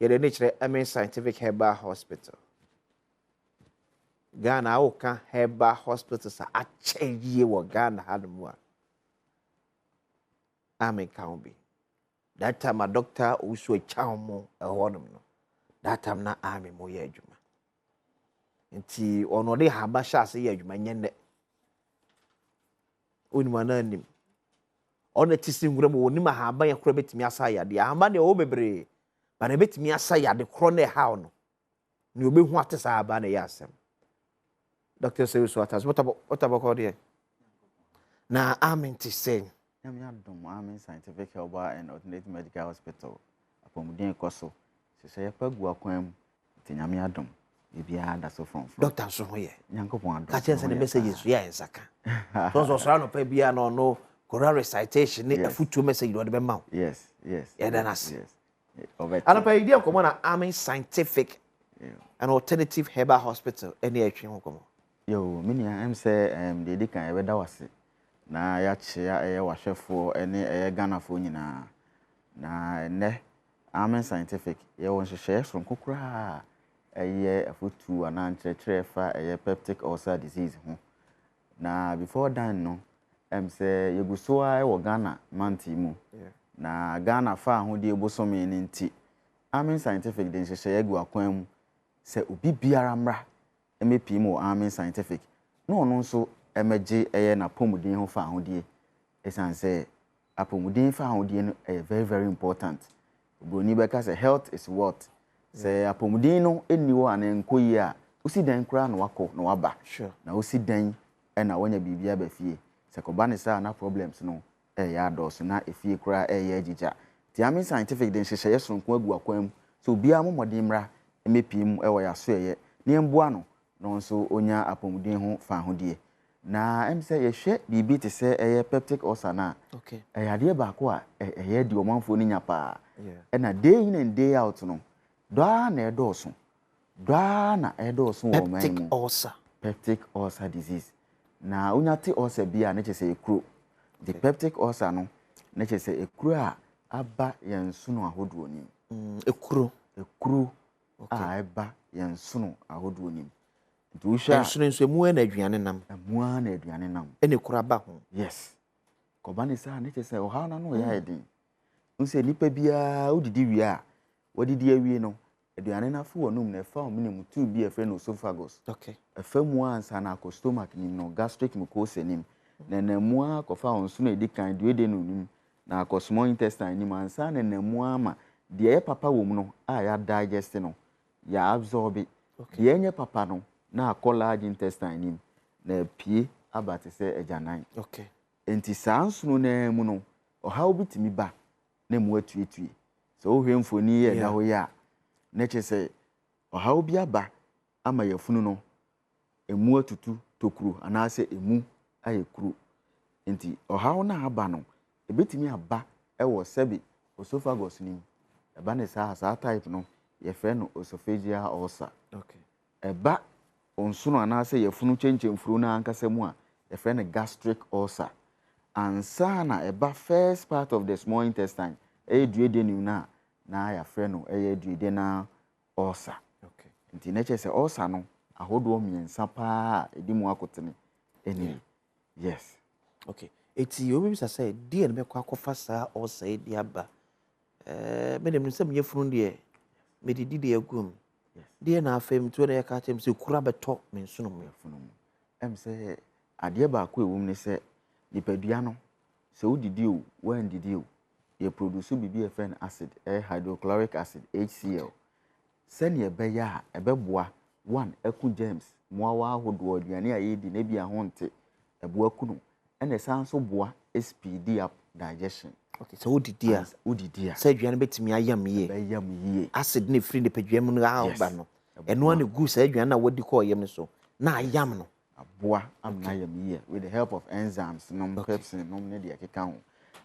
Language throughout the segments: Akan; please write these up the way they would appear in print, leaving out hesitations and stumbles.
Yɛde ani kyerɛ Amen Scientific Herbal Hospital. Ghana a woka herbal hospitals a akyɛ yie wɔ Ghana hanom a, a menka ho bi. That time a Doctor Owusu Akyang mo ɛhɔ nom no, that time na Army mo yɛ adwuma. Nti ɔno ɔde haba hyɛ ase yɛ adwuma nyɛ nnɛ. Wonim anaa nim? Ɔno ɛte si nwura mu wɔnim ahaban yɛ korɔ bɛtumi asa yadeɛ. Ahaban deɛ ɔwɔ bebree, but ɛbɛtumi asa yade korɔ na ɛhaw no. Nea ɔbɛhu ate saa ahaban na ɛyɛ asɛm. Dr. Sewusu Atas, wotabɔkɔ deɛ? Na amen te sɛ. Nyame adom, Amen Scientific Herbal and Alternative Medical Hospital, apɔmuden kɔ so, hyehyɛ yɛpa gu akwan mu, nti Nyame adom, biribiara da so frɔmfrɔm. Doctor nso ho yɛ. Nyankopɔn adom. Ka kyerɛ sɛ ne message nso yɛ nsa ka. So nso ɔsɔre anɔpa biara na ɔno Koran recitation ne afutuo message na ɔde bɛma wo. Yes. Yɛda no ase. Yes. Ɔbɛte. Anɔpa yi di nkɔmmɔ na Amen Scientific and Alternative Herbal Hospital ɛne ɛtwe ho nkɔmmɔ. Yo, me nua, ɛm sɛ ɛm deɛ ɛdi kan yɛbɛda wo ase na yɛakyea ɛyɛ w'ahwɛfoɔ ne ɛyɛ Ghanafoɔ nyinaa. Na ɛnnɛ Amen Scientific yɛwɔ nhyehyɛeɛ soronko koraa a ɛyɛ afotuo anaa nkyerɛkyerɛ fa ɛyɛ peptic ulcer disease ho. Na before then no, ɛm sɛ yɛgu so ara wɔ Ghana month yi mu. Na Ghana fa ahodie bosome no nti, Amen Scientific de nhyehyɛeɛ agu akwan mu sɛ obi biara mmra mmɛpie mu wɔ Amen Scientific na ɔno nso mmɛgye ɛyɛ n'apɔmuden ho fahodie. Ɛsiane sɛ apɔmuden fahodie no ɛyɛ very very important. Oburoni bɛka sɛ health is wealth. Sɛ apɔmuden no nni hɔ anaa ɛnkɔ yie a, wosi dɛn koraa na wakɔ na waba? Na wosi dɛn na wanya biribi aba fie? Sɛ kɔba ne saa a na problems no ɛreyɛ adɔɔso na efie koraa ɛreyɛ agyigya. Nti Amen Scientific de nhyehyɛeɛ sononko agu akwan mu sɛ obiara mmɔ mmɔden mmra mmɛpue mu wɔ yɛn asoɛeɛ na yɛmmoa no na ɔno nso ɔnya apɔmuden ho fahodie. Na ɛm sɛ yɛhwɛ biribi te sɛ ɛyɛ peptic ulcer no a, ɛyɛ adeɛ baako a ɛyɛ di ɔmanfoɔ no nya paa. Ɛna day in and day out no, dɔ ara na ɛdɔɔso. Dɔ ara na ɛdɔɔso wɔ ɔman mu. Peptic ulcer. Peptic ulcer disease. Na wonya te ulcer bi a, ne kyerɛ sɛ ekuro. Nti peptic ulcer no, ne kyerɛ sɛ ekuro a aba yɛn nsono ahodoɔ no mu. Ekuro. Ekuro a ɛba yɛn nsono ahodoɔ no mu. Nti wohwɛ a. Nsono nso emu na aduane nam. Emu ara na aduane nam. Ɛna ekuro aba ho. Yes. Kɔba ne saa ne kyerɛ sɛ ɔhaw no ano yɛ ayɛ den. N sɛ nipa biara wodidi wie a, wadidi awie no, aduane no afe w'anum na ɛfa wo mene mu tube bi a yɛfrɛ no esophagus. Ɛfa mu ansa na akɔ stomach nim no, gastric mucosa nim. Na ɛnam mu ara kɔfa wo nsono a ɛdi kan duodenum nim, na akɔ small intestine nim ansa na ɛnam mu ara ma deɛ ɛyɛ papa wɔ mu no a yɛadigest no, yɛabsorbe. Deɛ ɛnyɛ papa no na akɔ large intestine nim na apue aba te sɛ agyanan. Enti saa nsono no ara mu no, ɔhaw bi tumi ba na emu atuetue. Sɛ wohwɛ mfoni yi a ɛda hɔ yi a, na kyerɛ sɛ ɔhaw bi aba ama yafunu no emu atutu tokuro anaasɛ emu ayɛ kuro. Enti ɔhaw no a aba no, ebetumi aba wɔ sɛbe esophagus no mu. Ɛba no saa a, saa type no, yɛfrɛ no esophageal ulcer. Ɛba nsono anaasɛ yafunu kyenkyenfuro no ankasa mu a, yɛfrɛ no gastric ulcer. Ansa na ɛba first part of the small intestine, ɛyɛ duodenum no a, na yɛafrɛ no ɛyɛ duodenal ulcer. Nti na kyerɛ sɛ ulcer no ahodoɔ mmiɛnsa paa a ɛdi mu akotene ɛnie. Yes. Okay. Eti obi bisa sɛ deɛ na mɛkɔ akɔfa saa ulcer yi de aba. Ɛɛ me deɛ menim sɛ meyɛ funu deɛ medidi deɛ agu mu. Deɛ na afei metuo na yɛka kyerɛ me sɛ kura bɛtɔ me nsono mu. Funu mu. Ɛm sɛ adeɛ baako a ɛwɔ mu ne sɛ nipadua no sɛ wodidi o woandidi o yɛ produce biribi a yɛfrɛ no acid ɛyɛ hydrochloric acid HCl sɛnea ɛbɛyɛ a ɛbɛboa one aku germs mmoawa ahodoɔ aduane a yɛredi na ebi a ho nte ɛboa ku no ɛna ɛsan nso boa speed up digestion. Okay, sɛ wodidi a wodidi a sɛ aduane bɛtumi ayam yie ɛbɛyam yie acid ne firi nipadua mu no aba no ɛno ara na egu saa aduane na wadi kɔɔ yam no so na ayam no aboa ama ayam yie with the help of enzymes nom pepsin nom ne deɛ ɛkeka ho.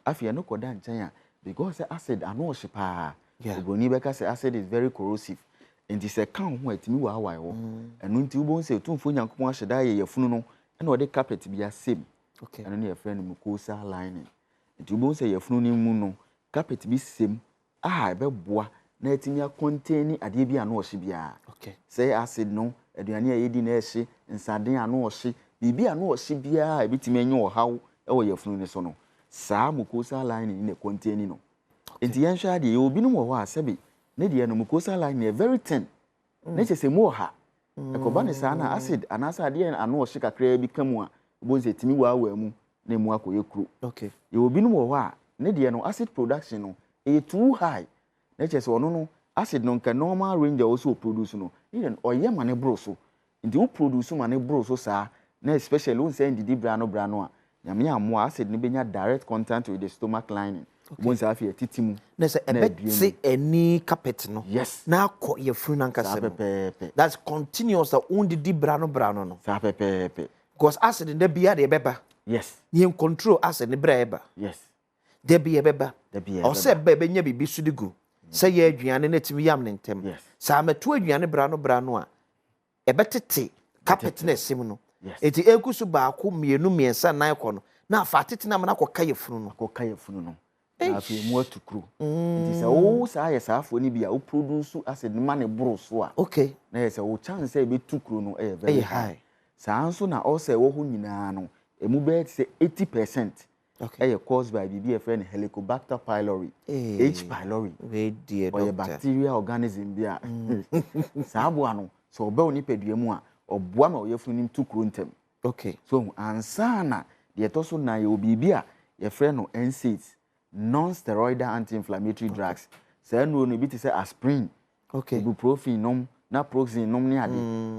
Afei ɛno kɔda nkyɛn a because sɛ acid ano ɔhye paa oburoni bɛka sɛ acid is very corrosive nti sɛ ɛka wo ho a ɛtumi waawae hɔ. Ɛno nti wobɛhu sɛ Otumfoɔ Nyankopɔn ahyɛ da ayɛ yafunu no ɛna ɔde carpet bi asɛ mu. Ɛno ne yɛfrɛ no mucosal lining. Nti wobɛhu sɛ yafunu no mu no carpet bi sɛ mu a ɛbɛboa na atumi akɔntɛni adeɛ bi a ano ɔhye biara. Sɛ acid no, aduane a yɛdi na ɛhye, nsaden a ano ɔhye, biribi a ano ɔhye biara a ɛbɛtumi anya ɔhaw wɔ yafunu no so no, saa mucosal lining na ɛkɔntɛni no. Nti yɛnhwɛ adeɛ, yɛwɔ binom wɔ hɔ a sɛbe ne deɛ no mucosal lining yɛ very thin, na kyerɛ sɛ mu ɔha. Ɛkɔba ne saa na acid anaasɛ adeɛ a ano ɔhye kakraa bi ka mu a, wobɛhu sɛ ɛtumi waawaa mu na emu akɔyɛ kuro. Yɛwɔ binom wɔ hɔ a ne deɛ no acid production no ɛyɛ too high, na kyerɛ sɛ ɔno no acid no nka normal range a ɔwɔ sɛ ɔproduce no, ne deɛ no ɔyɛ ma ne boro so. Nti wo produce ma ne boro so saa, na especially wo nsa ndidi bra no bra no a, Nyame ammoa a, acid no bɛnya direct contact with the stomach lining. Wobɛhu sɛ afei ɛtete mu Na sɛ na adue mu. Ɛbɛte ani carpet no na akɔ yafunu no ankasa Saa mu. pɛpɛɛpɛ. That's continuous a wondidi bra no bra no no. Saa pɛpɛɛpɛ. Because acid no da biara deɛ ɛbɛba. Na yɛn control acid no berɛ a ɛba. Da bi ɛbɛba. Da bi Ɔwɔ sɛ ɛbɛba. ɛba ɛbɛnya biribi so de gu. Sɛ yɛ aduane na ɛtumi yam ne ntɛm. Sɛ amɛto aduane bra no bra no a, ɛbɛtete carpet no ɛsim no. Eti egu so baako, mmienu, mmiɛnsa, nnan kɔ no, na afa atete no ama no akɔka yafunu no. Akɔka yafunu no. Na afei emu atu kuro. Nti sɛ wo saa yɛ saa afoɔ no bi a, wo produce acid no ma ne boro so a, na yɛ sɛ wo chance sɛ ɛbɛtu kuro no ɛyɛ very Ɛyɛ high. high. Saa nso na ulcer ɛwɔ hɔ nyinaa no, emu bɛyɛ te sɛ 80% ɛyɛ caused by biribi a yɛfrɛ no Helicobacter pylori, H. pylori. Wei deɛ Ɔyɛ doctor. Bacteria organism bi a saa aboa no sɛ ɔba wo nipadua mu a, ɔboa ma ɔyafunu no tu kuro ntɛm. So ansa na deɛ ɛtɔ so nan, yɛwɔ biribi a yɛfrɛ no NSAIDs, non-steroidal anti-inflammatory drugs. Saa nnuro no ebi te sɛ aspirin, ibuprofen nom, naproxen nom ne ade.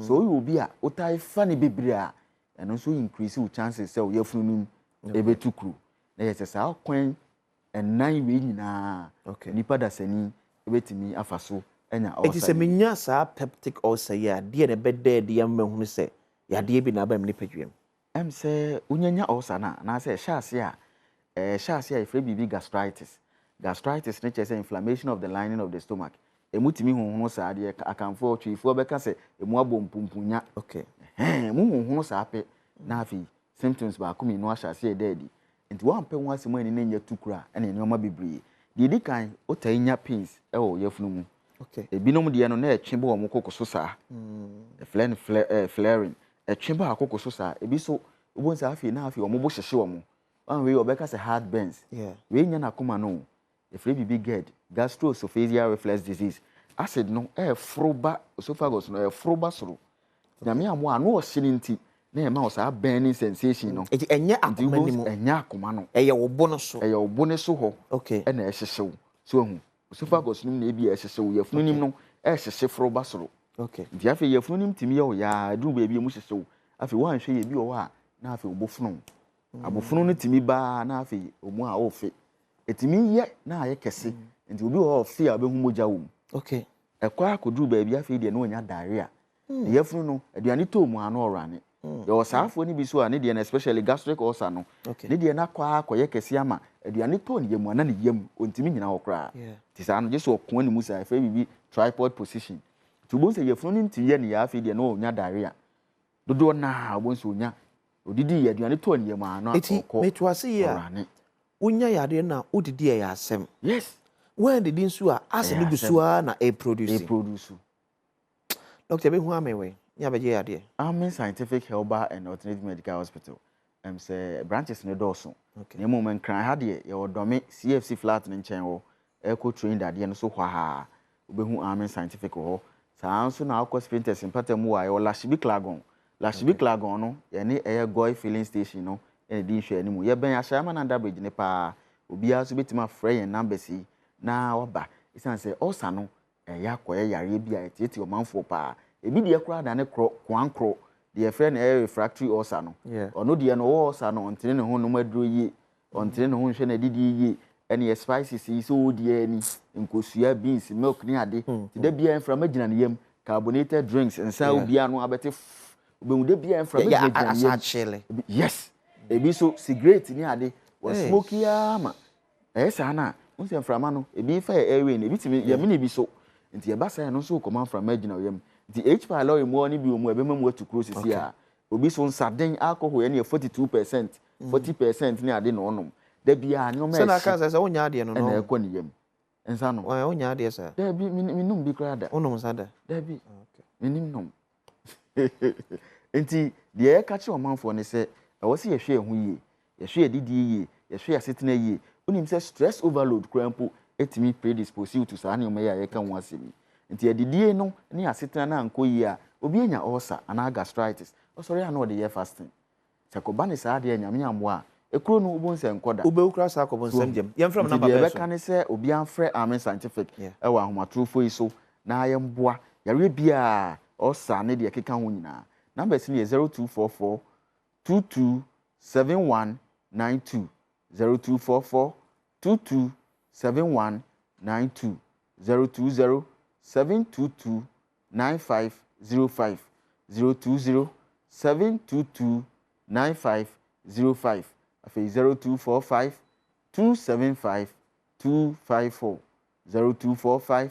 Sɛ woyɛ obi a wotae fa ne bebree a, ɛno nso increase wo chances sɛ wo yafunu no mu ɛbɛtu kuro. Na yɛ sɛ saa kwan ɛnan wei nyinaa nipa dasani ɛbɛtumi afa so anya Eti ulcer sɛ yi. Menya saa peptic ulcer yi a, deɛ na ɛbɛda adi ama mahunu sɛ yadeɛ bi na aba me nipadua mu? Sɛ wonyanya ulcer no a, anaasɛ ɛhyɛ ase a yɛfrɛ biribi gastritis. Gastritis no kyerɛ sɛ inflammation of the lining of the stomach. Emu tumi honhono saa deɛ, Akanfoɔ Twiifoɔ bɛka sɛ emu abɔ mpumpunya. Ɛhɛn, emu honhono saa pɛ na afei symptoms baako mmienu ahyɛ ase ɛda adi. Nti wampɛ ho asɛm ani na nya tu kura ɛne nneɛma bebree. Deɛ edi kan, wotaa nya pains ɛwɔ yafunu mu. Ebinom deɛ no na ɛtwe bɔ wɔn koko so saa. Ɛfrɛ no flaring. Ɛtwe bɔ akoko so saa. Ebi so wobɛhu sɛ afei na afei wɔn bo hyehye wɔn. Wɔn wei wɔbɛka sɛ heart burns. Wei nya n'akoma no o. Yɛfrɛ biribi GERD, gastroesophageal reflux disease. Acid no ɛɛforo ba esophagus no, ɛɛforo ba soro. Nyame amoa ano ɔhye no nti na ɛma wo saa burning sensation no. Eti ɛnyɛ Nti akoma wobɛhu ni sɛ mu. Ɛnyɛ akoma no. Ɛyɛ wo bo no so. Ɛyɛ wo bo ne so hɔ ɛna ɛhyehye wo. So ehu esophagus no mu na ebi a ɛhyehye wo. Yafunu nim no ɛhyehye foro ba soro. Nti afei yafunu nim tumi yɛ wo yaa, ɛduru baabi a emu hyehye wo. Afei woanhwɛ yɛ bi wɔ hɔ a na afei wo bo fono wo. Abofono no tumi baa na afei ɔmu a ɔrefe. Ɛtumi yɛ na ayɛ kɛse. Nti obi wɔ hɔ a ɔfe a ɔbɛhu mogya wɔ mu. Ɛkɔ akɔduru baabi, afei deɛ na wanya diarrhea. Ne yafunu no, aduane tɔɔ mu a na ɔrane. Yɛwɔ saa afoɔ no bi so a ne deɛ no, especially gastric ulcer no, ne deɛ no akɔ akɔyɛ kɛse ama aduane tɔɔ ne yam a na ne yam ɔntumi nyina hɔ koraa. Nti saa no gye sɛ ɔkoa ne mu saa, yɛfrɛ biribi tripod position. Nti wobɛhu sɛ yafunu no ntumi yɛ ne yɛ, afei deɛ na ɔnya diarrhea. Dodoɔ naa wobɛhu sɛ ɔnya odidi yɛ aduane tɔɔ ne yam a na Eti ɔkɔ meto ase yie a, ɔrane. Wonya yadeɛ no a wodidi a ɛyɛ asɛm. Woandidi nso a, acid no Ɛyɛ gu so asɛm. ara na ɛproduce. Ɛproduce. Doctor, ɛbɛhu ame wei ne abɛgye yadeɛ. Amen Scientific Herbal and Alternative Medical Hospital, sɛ branches no dɔɔso. Na mmom Nkran ha deɛ, yɛwɔ Dɔme CFC flat no nkyɛn hɔ, ɛkɔ train dadeɛ no so hɔ a wobɛhu Amen Scientific wɔ hɔ. Saa nso na akɔ Spintex mpata mu a yɛwɔ Lashibi Klagon. Lashibi Klagon no, yɛne ɛyɛ Goil filling station no ɛna ɛdi nhwɛ anim. Yɛbɛn Ashaiman under bridge ne paa. Obiara nso bɛtumi afrɛ yɛn numbers yi na waba. Ɛsiane sɛ ulcer no ɛyɛ akɔyɛ yareɛ bi a ɛtiatia ɔmanfoɔ paa. Ebi deɛ koraa da ne korɔ koankorɔ deɛ yɛfrɛ no ɛyɛ refractory ulcer no. Ɔno deɛ no, ɔwɔ ulcer no, ɔntene ne ho nom aduro yie, ɔntene ne ho nhwɛ n'adidie yie, ɛne yɛ spices yi sɛ ɔredi ani, nkosua, beans, milk ne ade. Nti da biara mframa gyina ne yam, carbonated drinks, nsa obiara no abɛte f wobɛhu da biara mframa gyina ne yam. Akyele. Yes, ebi nso cigarette ne ade, wɔ smoke yi ma ɛyɛ saa no a, wohu sɛ mframa no ebi fa yɛ airway no, ebi tumi yɛmene bi so. Nti ɛba saa, ɛno nso kɔma mframa gyina wo yam. Nti H. pylori mmoawa no bi wɔ mu a ɛbɛma mu atu kuro sisi a obi so nsaden alcohol yɛ ne yɛ 42%, 40% ne ade na ɔnom da biara nneɛma Sɛ na aka ɛhye sɛ wonya adeɛ no ɛna no. ɛkɔ ne yam. Nsa nom. Wɔn wonya adeɛ saa. Daabi, menom bi koraa da. Wonom nsa da? Daabi, menim nom. Nti deɛ yɛka kyerɛ ɔmanfoɔ ne sɛ ɛwɔ sɛ yɛhwɛ yɛn ho yie, yɛhwɛ yɛn didie yie, yɛhwɛ yɛn asetena yie. Wonim sɛ stress overload koraa mpo ɛtumi predispose you to saa nneɛma yi a yɛka ho asɛm yi. Nti adidie no ne asetena no ankɔ yie a, obi anya ulcer anaa gastritis, ɔsɔre a na ɔde yɛ fasting. Sɛ kɔba ne saa deɛ, Nyame ammoa a, ekuro no wobɛhu sɛ nkɔ da. Wobɛwu koraa saa akɔbɔ nsɛm gyam. Yɛmfrɛ mo Nti number deɛ bɛn so? Yɛbɛka ne sɛ obiara mfrɛ Amen Scientific ɛwɔ ahomatorofo yi so na yɛmboa yareɛ biara, ulcer ne deɛ ɛkeka ho nyinaa. Numbers no yɛ 0244 22 71 92, 0244 22 71 92, 020 722 9505, 020 722 9505, afei 0245 275 254, 0245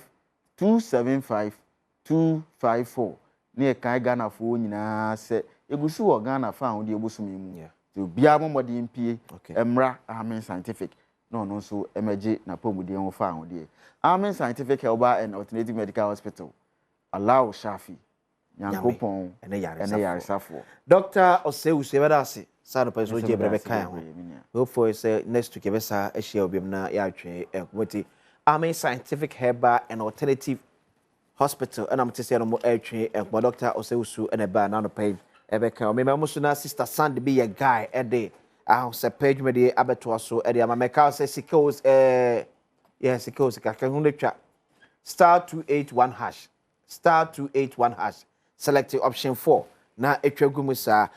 275 254. Ne yɛkae Ghanafoɔ nyinaa sɛ ɛgu so wɔ Ghana fa ahodeɛ bosome mu. Nti obiara bɔ mmɔden mpie mmra Amen Scientific na ɔno nso mmɛgye n'apɔmuden ho fa ahodeɛ. Amen Scientific Herbal and Alternative Medical Hospital, Allahu Shafi, Nyankopɔn ɛne ɛne yaresafoɔ. Dr. Osei-Owusu, yɛbɛda ase saa nɔpɛ so gye berɛ Meda ase bɛka ho. Bebree, me nua. Hopefully sɛ next week yɛbɛsa ahyia obiam na yɛatwe nkɔmmɔ. Nti Amen Scientific Herbal and Alternative Hospital ɛna mote sɛ no mo ɛretwe nkɔmmɔ. Dr. Osei-Owusu ɛna ɛbaa n'anɔpɛ yi ɛbɛka. Ɔmema mo so na Sister Sandy bi yɛ guy ɛde ahosɛpɛ dwumadie abɛtoa so ɛde ama. Mɛka sɛ sika o, yɛ sika o, sika ka ho no twa *281#, *281#, select option 4 na atwa gu mu saa.